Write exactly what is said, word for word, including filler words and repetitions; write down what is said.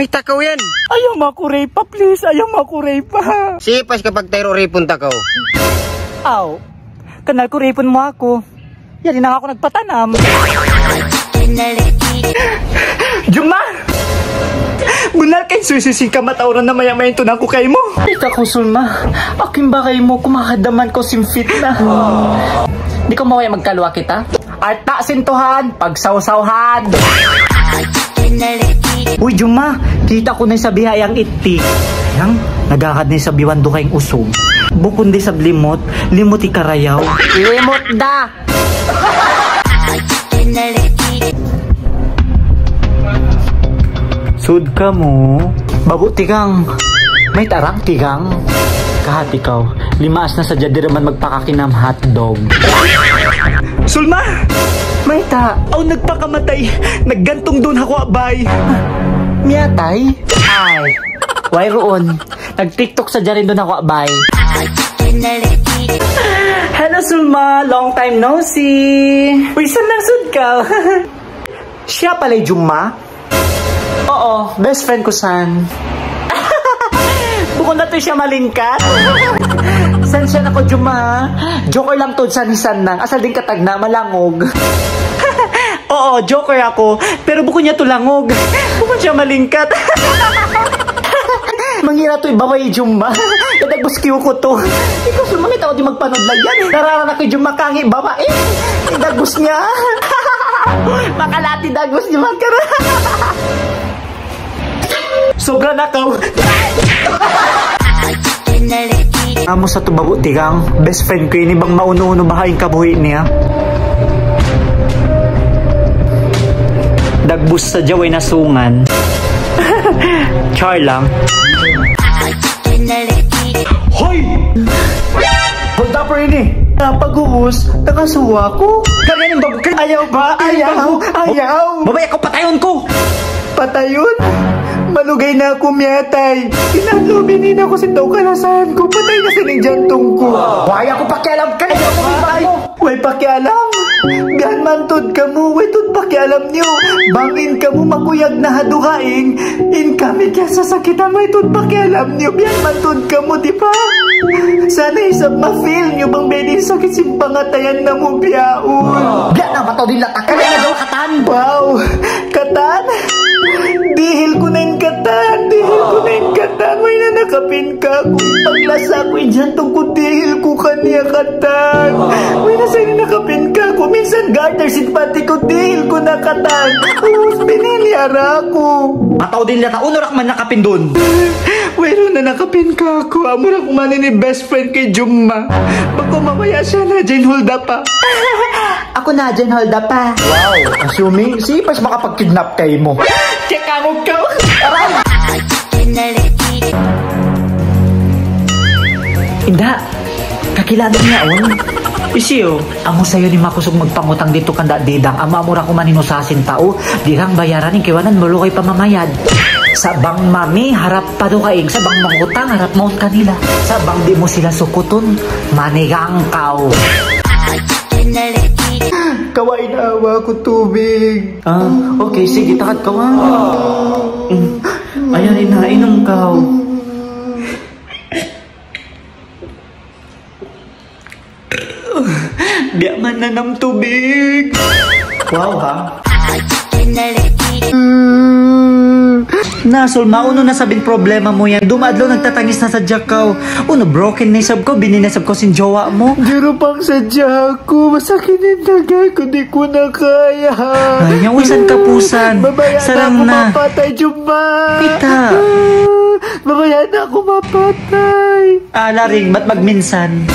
Ita kaw yan. Ayaw mu aku rape, please. Ayaw mu aku rape. Sipas kapag tayro ripun ta kaw. Aw, kanal ku ripun mu aku. Yari na aku nagpatanam. Juma! Bunnal ka in suysuy sin kamatauran na maya-maya in tunang ku kaymu. Ita kaw, Sulma. Aku in bagay mu, kumakadaman kaw sin fitna. Di' kaw mabaya' magkaluwa kita? Alta' sin Tuhan, pagsawsawhan. Uy, Juma, kita' ku na isab bihaun itti. Yan, nag-agad na isab iban dugaing usug. Bukun da isab limut, limut in karayaw. Limut da! Sud kamu. Babu' tigang. Mayta' ra tigang? Kahati kaw. Limaas na sadja di' ra man magpakakinam hotdog. Sulma! Mayta'? Awn nagpakamatay. Naggantung duun ha kuwa' bay. Miyatay? Ay. Wayruun. Nag-TikTok sadja duun ha kuwa' bay. Hello, Sulma. Long time no see. Uy, san lang sud kaw? Siya pala hi Juma? Oo, best friend ku san. Bukun na tuud siya malingkat. San siya na kaw, Juma? Joker lang tuud san, san lang. Asal di' katagna', malangug. Oo, joker aku. Pero bukun niya tuud langug. Bukun siya malingkat. Mangira' tuud babai hi Juma. Dagbus kiyu ku tuud. Ikaw, Sulma, mayta' kaw di' magpanudlayan? Narara na ku hi Juma kangi' babai. Dagbus niya. Makalati dagbus niya, magkara. Sobra na kaw. Amu sa tu babu' tigang, best friend ku ini, bang maunu-unu baha' in kabuhi' niya. Dagbus sadja, way nasungan. Char lang. Hoy! Hold up ini. Pag-ubus, nakasuwa ku. Ganyan in babu-, ayaw ba? Ayaw, ayaw. Babai aku, patayun ku. Patayun? Malugay na aku miyatay. Kinahanglan binin aku sin tau kalasahan ku. Patay na sa ning jantung ku. Way aku pakialam. Ayaw ba? Way pakialam. Biya' man tuud kamu, way tuud pakialam niyu. Bang in kamu makuyag na ha dugaing, in kami kiyasasakitan, way tuud pakialam niyu. Biya' man tuud kamu, di ba? Sana isab ma-feel niyu bang biyadiin in sakit sin pangatayan namu' bihaun. Biya' na, mataud in lata'. Kaya na daw katan. Wow. Katan? Dihil ku na in katan. Dihil ku na in katan. Way na nakapin kāku'. Paglasa ku in jantung ku, dihil ku kaniya katan. Way na sa ini nakapin kāku'. Minsan garter sin panty ku, dihil ku na katan. Ubus, pinili ara aku. Mataud in lata', unu ra man nakapin duun? Wayruun na nakapin kāku'. Amu ra kuman ini best friend ku hi Juma. Bang kaw mabaya' siya na, Jane Holda pa. Aku na, Jane Holda pa. Wow, assuming, sipas makapag-kidnap kaymu. Check ka mo ka. Aray! Inda', kakilala niya yaun? Hisiyu? Amu sayu in makusug magpangutang didtu kan Didang. Amu, amu ra kuman in usaha sin tau. Di' ra bayaran in kaibanan, malugay pa mamayad. Sa' bang mami, harap pa dugaing. Sa' bang mangutang, harap mawn kanila. Sa' bang di' mu sila sukutun, manigang kaw. Kawain awa ku tubig. Ah, okay, sige, takat kaw, ha. Mm. Ayan, ina, inum kaw. Biya' man nanam tubig. Wow, ha? Na, Sulma, unu na isab in problema mu yan? Dumaadlaw nagtatangis na sadja kaw. Unu, broken na isab kaw, bini na isab kaw sin jowa mu? Dirupang sadja aku, masakit in daga ku, di' ku na kaya. Ay, yan, uy, san kapusan? Sarang na. Mabaya' na aku mapatay, Juma. Kita. Mabaya' na aku mapatay. Ah, laring, bat magminsan.